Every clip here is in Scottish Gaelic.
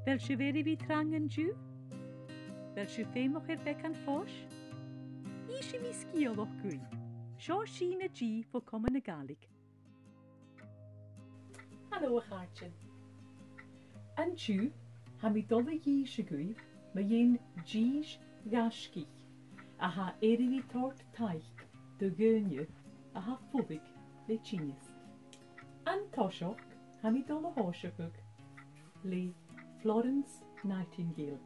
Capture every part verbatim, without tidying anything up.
A bheil sibh air a bhith trang an-diugh? A bheil sibh feumach air beagan fois? Innsidh mi sgeulachd dhuibh. Seo Sìne G bho Comunn na Gàidhlig. Halò, a chàirdean. An-diugh, tha mi a' dol a dh'innse dhuibh mu dheidhinn dithis ghaisgich a tha air a bhith a' toirt taic do dhaoine a tha a' fulang le tinneas. An toiseach, tha mi a' dol a thòiseachadh le Florence Nightingale.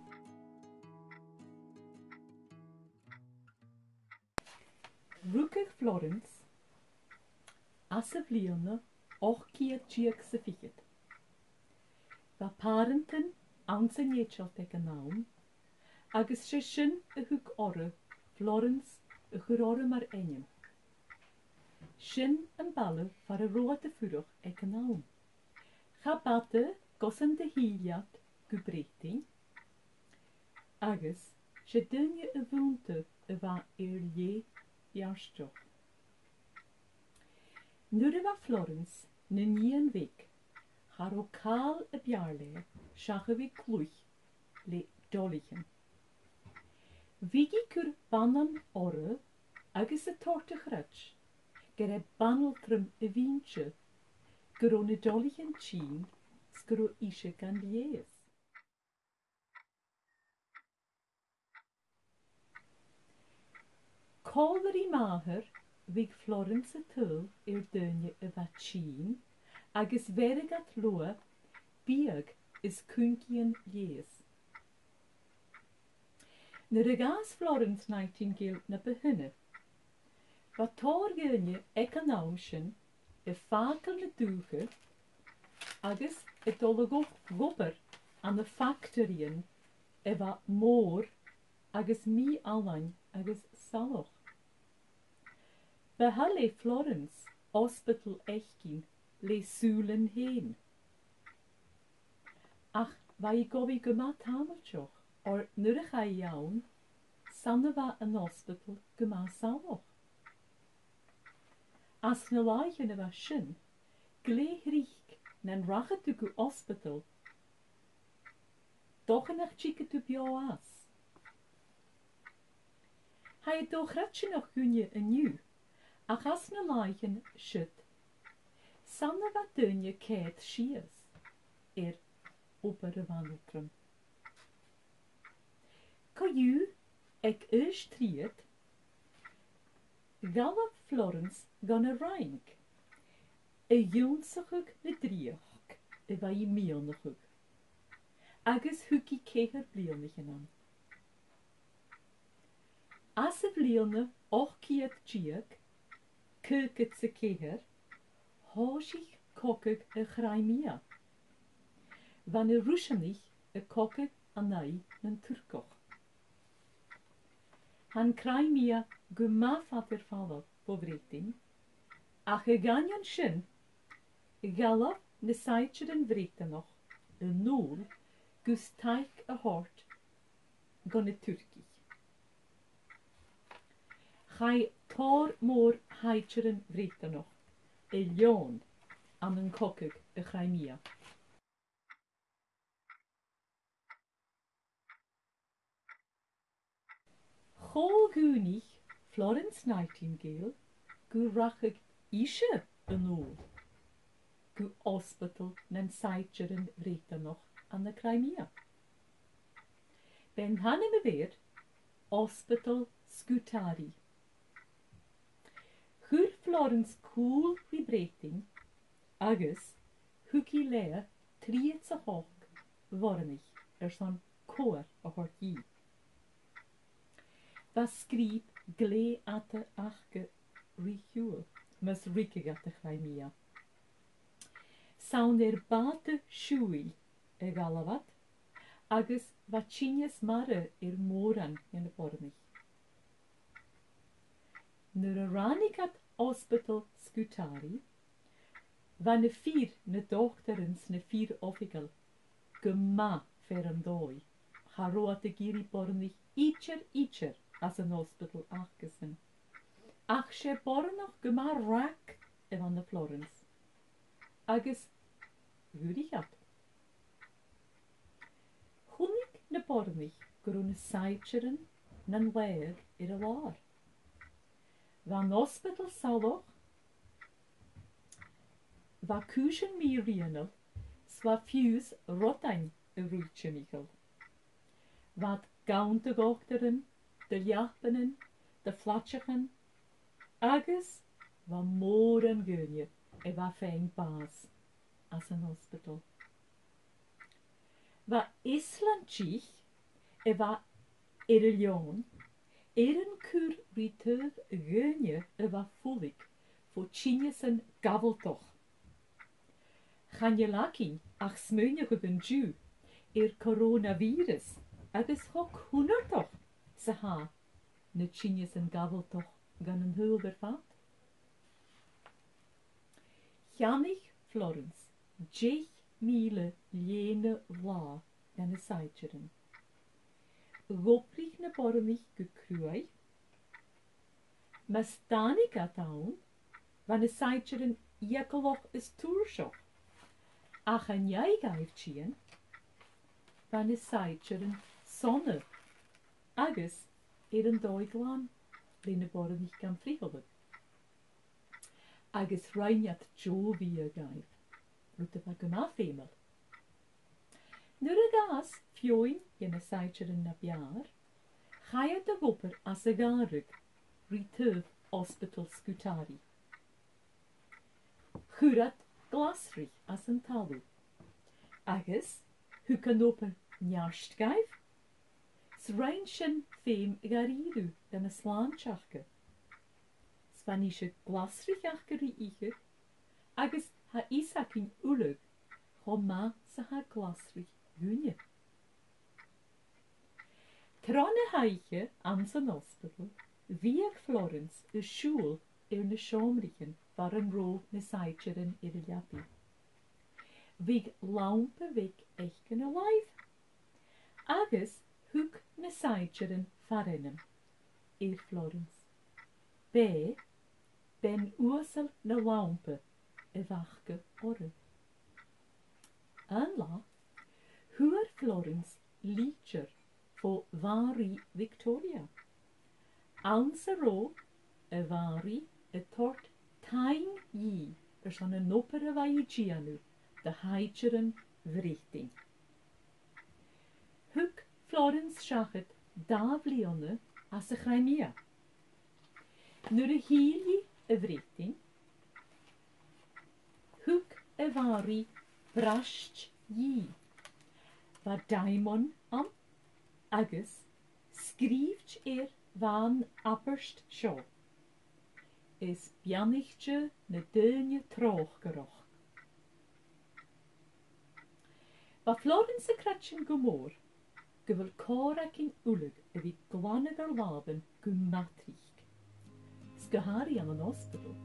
Rugadh Florence anns a' bhliadhna ochd ceud deug 's a fichead. Bha pàrantan anns an Eadailt aig an àm, agus 's e sin a thug oirre Florence a chur oirre mar ainm. Sin am baile far an robh iad a' fuireach aig an àm. Cha b' fhada gus an do thill iad gu Breatainn, agus 's e daoine a bh' annta a bha air leth beartach. Nuair a bha Florence na nighean bheag, cha robh càil a b' fheàrr leatha seach a bhith a' cluich le doilichean. Bhiodh i a' cur bannan oirre agus a' toirt a chreids gur e banaltram a bh' innte, gun robh na doilichean tinn 's gun robh ise gan leigheas. Còmhla ri màthair, bhiodh Florence a' tadhal air daoine a bha tinn agus bheireadh iad leotha biadh is cuingean leigheas. Nuair a dh'fhàs Florence Nightingale na bu shine, bha tòrr dhaoine aig an àm sin a' fàgail na dùthcha agus a' dol a dh'o-, dh'obair ann am factaraidhean a bha mòr agus mì-fhallain agus salach. B' fheàrr le Florence ospadal fhaicinn le sùilean fhèin. Ach bha i gu bhith gu math tàmailteach, oir nuair a chaidh i ann, 's ann a bha an ospadal gu math salach. Anns na làithean a bha sin, glè thric nan rachadh tu gu ospadal, dòcha nach tigeadh tu beò às. Tha e do-chreidsinneach dhuinne an-diugh, ach anns na làithean siud, 's ann a bha daoine a' coimhead sìos air obair a' bhanaltraim. Co-dhiù, aig aois trithead, dh'fhalbh Florence dhan an Fhraing, a dh'ionnsachadh na dreuchd a bha i a' miannachadh, agus thug i ceithir bliadhnaichean ann. Anns a' bhliadhna ochd ceud deug, caogad 's a ceithir, thòisich cogadh a' Chrimea. Bha na Ruiseanaich a' cogadh an aghaidh nan Turcach. Tha an Crimea gu math fada air falbh bho Bhreatainn, ach a dh'aindeoin sin, dh'fhalbh na saighdearan Breatannach a-null gus taic a thoirt gu na Turcaich. Chaidh tòrr mòr shaighdearan Bhreatannach a leòn ann an cogadh a' Chrimea. Cho dhùin Florence Nightingale gun rachadh ise a-null gu ospadal nan saighdearan Bhreatannach ann an Crimea. B' e an t-ainm a bh' air, Ospadal Scutari. Chuir Florence cùl ri Breatainn agus thug i leatha trithead 's a h-ochd bhoireannaich airson cobhair a thoirt dhi. Bha sgrìob glè fhada aca ri shiubhal mus ruigeadh iad a' Chrimea. 'S ann air bàta-siùil a dh'fhalbh iad, agus bha tinneas-mara air mòran de na boireannaich. Nuair a ràinig iad Ospadal Scutari, bha na fir, na dotairean 's na fir oifigeil gu math fear an dòigh. Cha robh iad ag iarraidh boireannaich idir, idir anns an ospadal acasan. Ach 's e boireannach gu math rag a bh' ann am Florence, agus dh'fhuirich iad. na boireannaich gun robh na saighdearan nan laighe air an làr. Bha an ospadal salach, bha cùisean mì-rianail, 's bha fiù 's rudan a' ruith timcheall. Bha iad gann de dhotairean, de leapannan, de phlaideachan, agus bha mòran dhaoine a bha a' faighinn bàs às an ospadal. Bha euslaintich a bha air an leòn air an cur ri taobh dhaoine a bha fulang fo tinneasan gabhaltach. Chan eil againn ach smaoineachadh an-diugh air coronavirus agus cho cunnartach 's a tha na tinneasan gabhaltach dhan an t-saoghal air fad. Cheannaich Florence deich mìle lèine bhlàth dha na saighdearan. Dh'obraich na boireannaich gu cruaidh. Mus tàinig iad ann, bha na saighdearan eagalach is tùrsach, ach an dèidh dhaibh tighinn, bha na saighdearan sona agus air an dòigh glan le na boireannaich gam frithealadh. Agus rinn iad deagh bhiadh dhaibh, rud a bha gu math feumail. Nuair a dh'fhàs feadhainn dhe na saighdearan na b' fheàrr, chaidh iad a dh'obair anns a' ghàrradh ri taobh Ospadal Scutari. Chuir iad glasraich anns an talamh, agus thug an obair neart dhaibh, 's rinn sin feum dha-rìribh dha na slàinte aca. 'S bha ise glasraich aca ri ithe, agus tha fios againn uile cho math 's a tha glasraich dhaoine. Tron a h-oidhche anns an ospadal, bhiodh Florence a' siubhal air na seòmraichean far an robh na saighdearan air an leabaidh. Bhiodh lampa bheag aice na làimh, agus thug na saighdearan far-ainm air Florence. B' e bean uasal na lampa a bh' aca oirre. Aon latha, fhuair Florence litir bho Mhàthair Victoria, anns an robh a mhàthair a' toirt taing dhi airson an obair a bha i a' dèanamh do shaighdearan Bhreatainn. Thug Florence seachad dà bhliadhna anns a' Chrimea. Nuair a thill i a Bhreatainn, thug a mhàthair braist dhi. Bha daimon ann agus sgrìobhte air bha an abairt seo: Is beannaichte na daoine tròcaireach. Bha Florence a' creidsinn gu mòr gu bheil còir againn uile a bhith a' glanadh ar làmhan gu math tric. 'S gu h-àraidh ann an ospadal.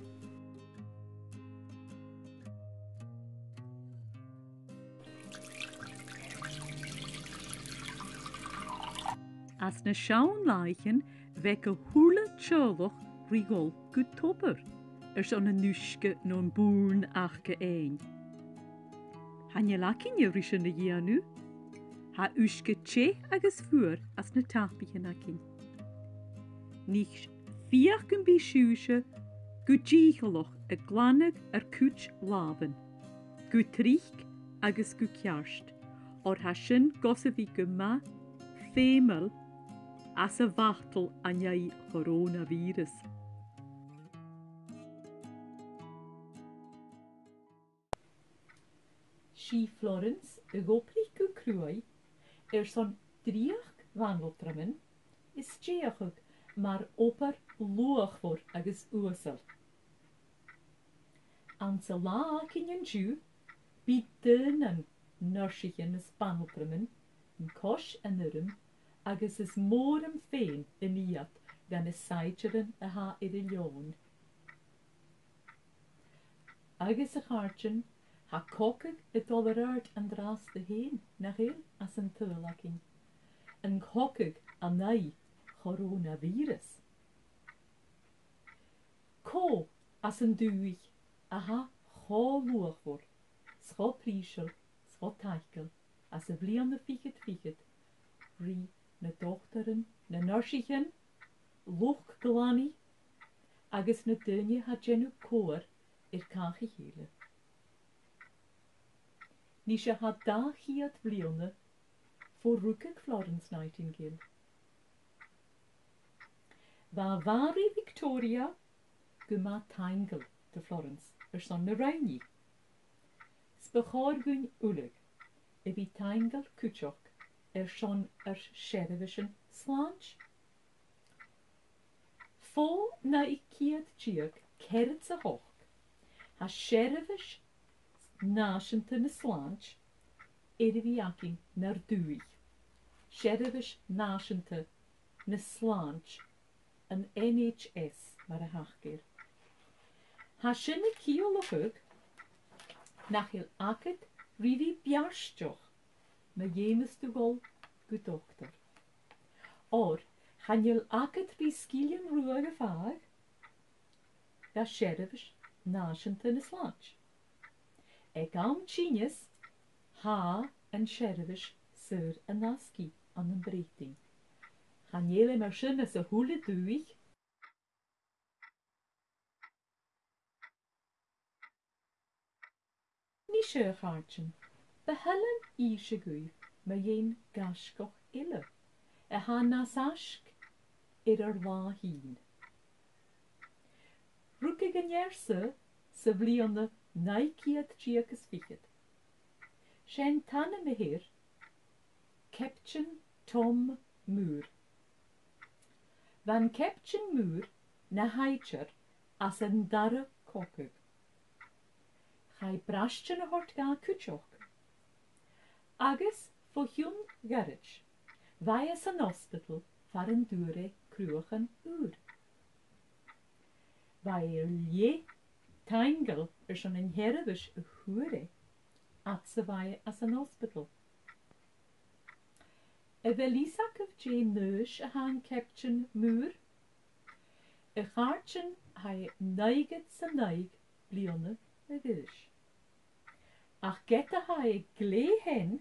Anns na seann làithean, bhiodh a h-uile teaghlach ri dhol gu tobar airson an uisge no am bùrn aca fhèin. Chan eil againne ri sin a dhèanamh. Tha uisge teth agus fuar anns na tapaichean againn. Nì feuch gum bi sibhse gu dìcheallach a' glanadh ur cuid làmhan, gu tric agus gu ceart, oir tha sin gus a bhith gu math feumail anns a' bhatal an aghaidh coronavirus. 'S i Florence a dh'obraich gu cruaidh airson dreuchd bhanaltraman a stèidheachadh mar obair luachmhor agus uasal. Anns an là againn an-diugh, bidh daonnan nursaichean is banaltraman an cois an fhearainn agus is mòran feum a nì iad dha na saighdearan a tha air an leòn. Agus, a chàirdean, tha cogadh a' dol air adhart an-dràsta fhèin, nach eil, anns an t-saoghal againn? An cogadh an aghaidh coronavirus. Cò anns an dùthaich a tha cho luachmhor, 's cho prìseil, 's cho taiceil anns a' bhliadhna fichead fichead, ri na dotairean, na nursaichean, luchd-glanaidh agus na daoine a tha a' dèanamh cobhair air càch a chèile. Nise, tha dà cheud bliadhna bho rugadh Florence Nightingale. Bha a mhàthair Victoria gu math taingeil do Florence airson na rinn i. 'S bu chòir dhuinn uile a bhith taingeil cuideachd airson ar seirbheisean slàinte. Bho naoi ceud deug ceathrad 's a h-ochd, tha seirbheis nàiseanta na slàinte air a bhith againn nar dùthaich. Seirbheis nàiseanta na slàinte, an N H S, mar a thachair. Tha sin a' ciallachadh nach eil agad ri bhith beartach ma dh'fheumas tu dhol gu dotair. Oir chan eil agad ri sgilean ruadh a phàigheadh dha seirbheis nàiseanta na slàinte. Aig àm tinneas, tha an seirbheis saor an-asgaidh ann am Breatainn. Chan eil e mar sin anns a h-uile dùthaich. Nise, a chàirdean, bu thoil leam innse dhuibh mu dheidhinn gaisgeach eile a tha nas fhaisge air ar là fhìn. Rugadh an fhear seo sa bhliadhna naoi ceud deug is fichead. 'S e an t-ainm a th' air Caiptean Tom Moore. Bha an Caiptean Moore na shaighdear anns an dara cogadh. Chaidh braistean a thoirt dha cuideachd. Agus bho chionn ghoirid, bha e san ospadal far an d' fhuair e cruachan ùr. Bha e air leth taingeil airson an t-seirbheis a fhuair e, fhad 's a bha e anns an ospadal. A bheil fhios agaibh dè an aois a tha an Caiptean Moore? A chàirdean, tha e naochad 's a naoi bliadhna a dh'aois. Ach ged a tha e glè shean,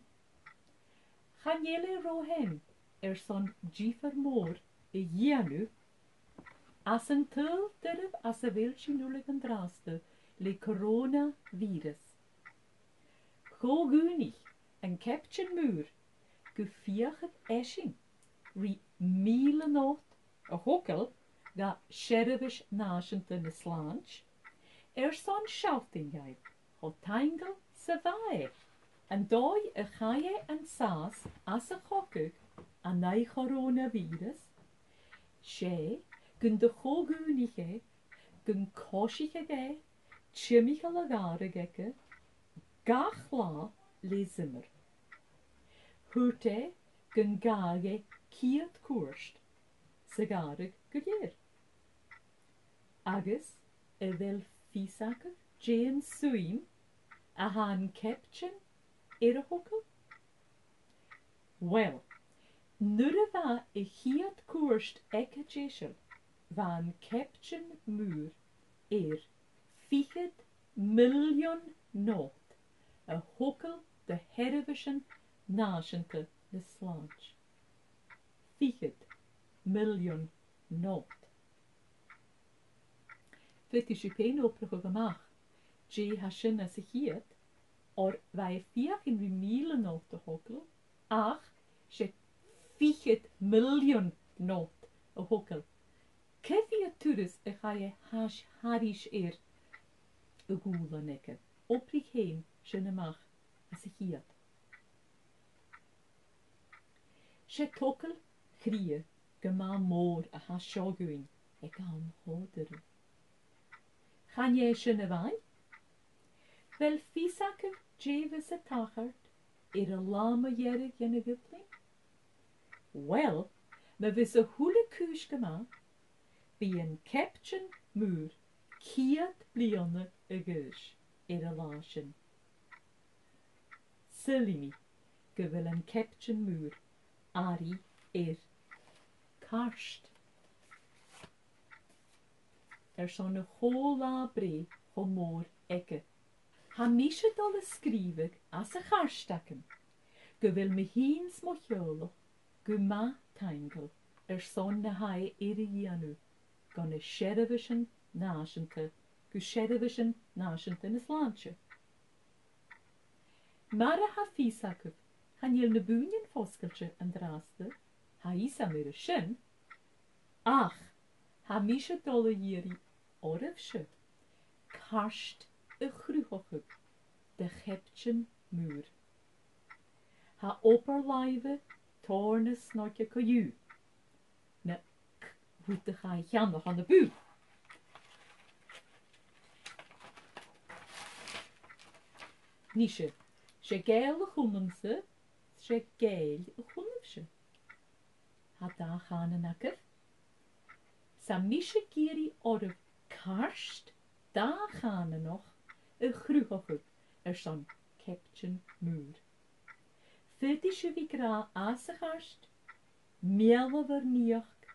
chan eil e ro shean airson diofar mòr a dhèanamh anns an t-saoghal doirbh anns a bheil sinn uile an-dràsta le coronavirus. Cho-dhùin an Caiptean Moore gu feuchainn esan ri mìle not a thogail dha seirbheis nàiseanta na slàinte, airson sealltainn dhaibh cho taingeil 's a bha e an dòigh a chaidh e an sàs anns a' chogadh an aghaidh coronavirus, 's e gun do cho-dhùin e gun coisicheadh e timcheall a' ghàrraidh aige gach latha le zimear. Thuirt e gun gabhadh e ceud cuairt sa ghàrradh gu lèir. Agus a bheil fios agaibh dè an suim a tha an Caiptean air a thogail? Uill, nuair a bha a' chiad cuairt aige deiseil, bha an Caiptean Moore air fichead millean not a thogail do sheirbheisean nàiseanta na slàinte. Fichead millean not. Faodaidh sibh fhèin obrachadh a-mach dè tha sin às a' chiad, oir bha e a' feuchainn ri mìle not a thogail, ach 's e fichead millean not a thogail. Cia mheud turas a chaidh e thairis, thairis air a' ghùilean aige? Obraich fhèin sin a-mach às a' chiad. 'S e togail chridhe gu math mòr a tha seo dhuinn aig àm cho doirbh. Chan e sin a-mhàin. A bheil fios agaibh dè bhios a' tachairt air an latha mu dheireadh dhen Ghiblean? Uill, ma bhios a h-uile cùis gu math, bidh an Caiptean Moore ceud bliadhna a dh'aois air an latha sin. Saoilidh mi gu bheil an Caiptean Moore airidh air cairt airson a' cho-là-breith cho mòr aige. Tha mise a' dol a sgrìobhadh às a' chairt agam gu bheil mi fhìn 's mo theaghlach gu math taingeil airson na tha e air a dhèanamh dha na seirbheisean nàiseanta gu seirbheisean nàiseanta na slàinte. Mar a tha fios agaibh, chan eil na buidhnean fosgailte an-dràsta, tha fhios agam air sin, ach tha mise a' dol a dh'iarraidh oirbhse cairt a chruthachadh de Chaiptean Moore. Tha obair-làimhe tòrr nas snoige co-dhiù na c-, rud a chaidh a cheannach ann am bùth. Nise, 's e Gàidheil a th' annamsa, 's e Gàidheil a th' annaibhse. Tha dà chànan agaibh. 'S tha mise ag iarraidh oirbh cairt dà-chànanach a chruthachadh airson Caiptean Moore. Faodaidh sibh a bhith ag ràdh às a' chairt, meal ur naidheachd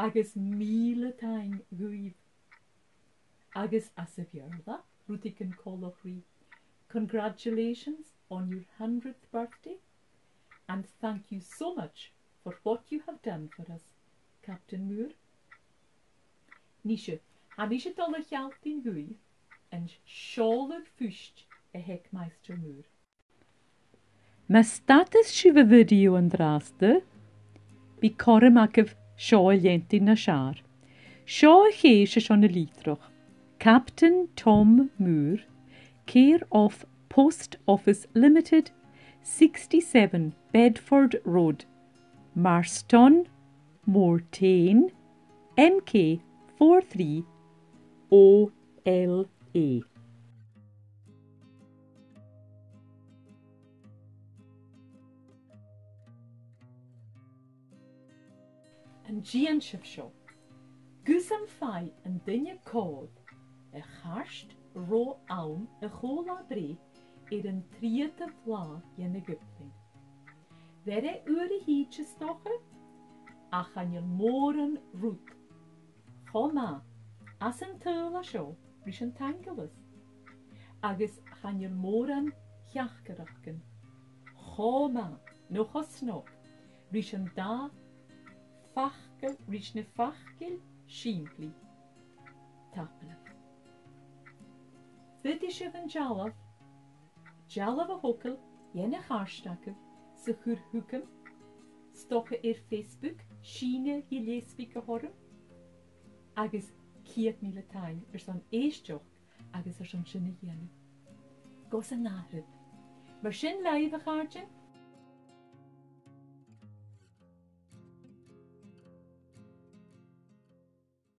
agus mìle taing dhuibh. Agus anns a' Bheurla, rudeigin coltach ri, "Congratulations on your hundredth birthday, and thank you so much for what you have done for us, Captain Moore." Nise, tha mise a' dol a shealltainn dhuibh an seòladh-phuist a th' aig Maighstir Moore. Ma stadas sibh a' video an-dràsta, bidh cothrom agaibh seo a leantainn nas fheàrr. Seo a' chèis airson na litreach. Captain Tom Moore, care of Post Office Limited, sixty-seven Bedford Road, Marston, Mortain, M K four three O L A. An dèan sibh seo? Gus am faigh an duine còir a' chairt ro àm a cho-là-breith air an tritheadamh latha dhen Ghiblean. Bheir e uair a thìde, 's dòcha, ach chan eil mòran rud cho math às an t-saoghal seo ris an taingealas. Agus chan eil mòran theachdaireachdan cho math no cho snog ris an dà fhacal, ris na faclan sìmplidh. Tapadh leibh. Faodaidh sibh an dealbh, dealbh a thogail dhen a' chairt agaibh 's a chur thugam, 's dòcha air Facebook, sìneadh Ghilleasbaig a th' orm, agus ceud mìle taing airson èisteachd agus airson sin a dhèanamh. Gus an ath-thuras. Mar sin leibh, a chàirdean,